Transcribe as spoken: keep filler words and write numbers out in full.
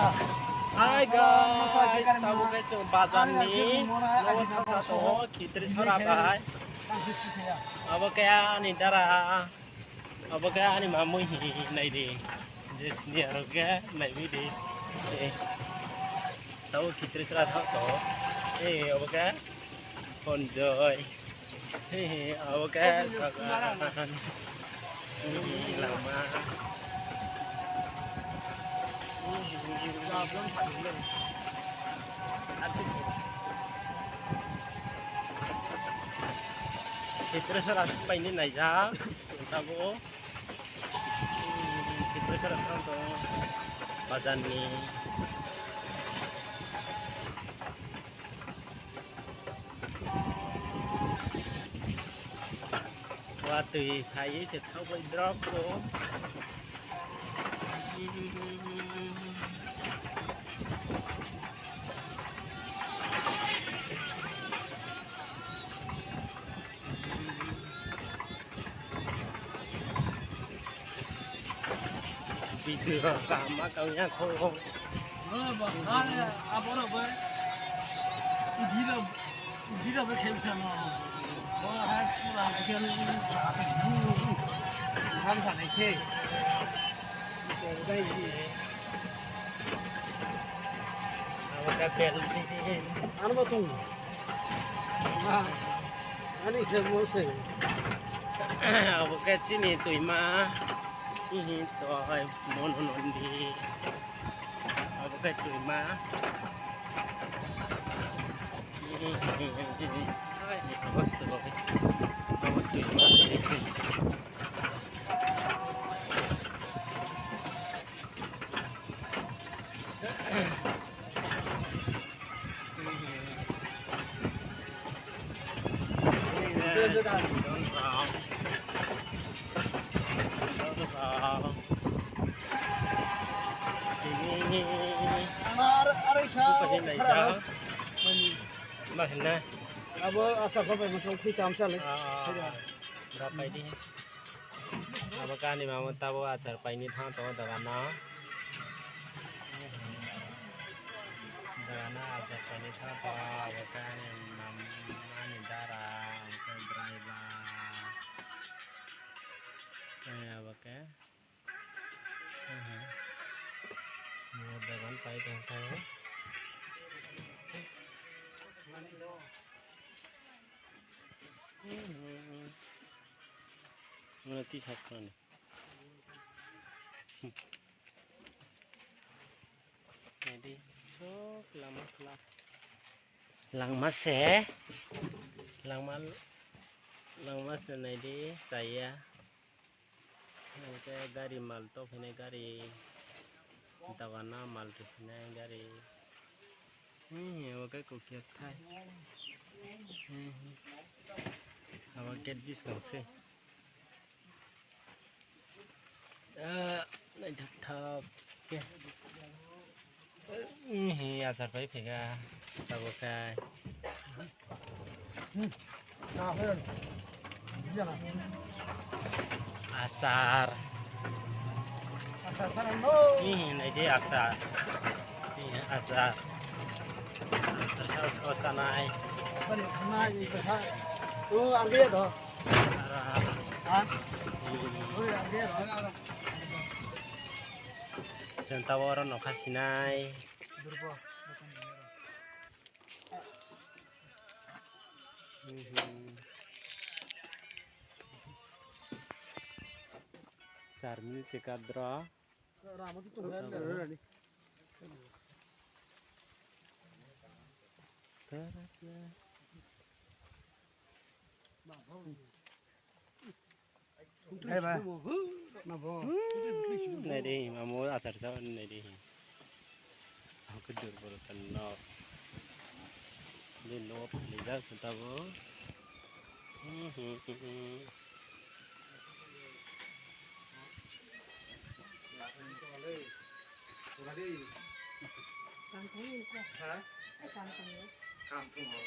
Hi guys, tabuk khe chwng bazar ni nogo thangsa tongo, Khitri sora bai. Abo khe ani dara, abo khe ani mamui hi nai di. Je sini aro khe nai bi di. Eh, tabuk Khitri sora thang tongo. Eh, abo khe Honjoy. Abo khe kakan. Lama. Khitri sora aswk paini naijak. Tabuk. Khitri sora thang tongo. Bazar ni. Watwi phaiwi se thangbai drop o. Video kaham ma tong ya kho. Abo rok bai. Video, video bai khe bwsano. Bo hai pura hotel sa. Ham sa nai se. Abo ka bel. Ano ba tung. Ani khe mo se. Abo khe chini twima. Hihi toi mono nondi. Abo khe twima. Abo toi. Abo twima. Abo asa kho bai mosok khi chamsa le. Abo kani mama tabo achar paini thang tongo dogan no. Dogan no achar paini thang tongo, abo kani mama ni dara, hwnkhe driver. Abo khe. Dogan pai tong thango. Mane twi sak mani. Naidi, sok lama khla. Langma se, langma, langma se naidi, chaya. Hwnkhe gari mal tophainai gari, dogan no mal rwphainai gari. Hwnkhe kokya thai. Abo gate buskang se. Ah, naithok thok khe. Ihi, achar pai phega, tabuk khai. Achar. Ihi, naidi achar. Ihi, achar. Achar sao sao chanai. Chwng tabuk oro nokha sinai. Char minute se kadra. Nai di, mamo achar sa nai di. Aku dur bolo tenno. Di no pali ja kita bo. Kam thung ni ko. Ha? Ai kam thung ni. Kam thung mo.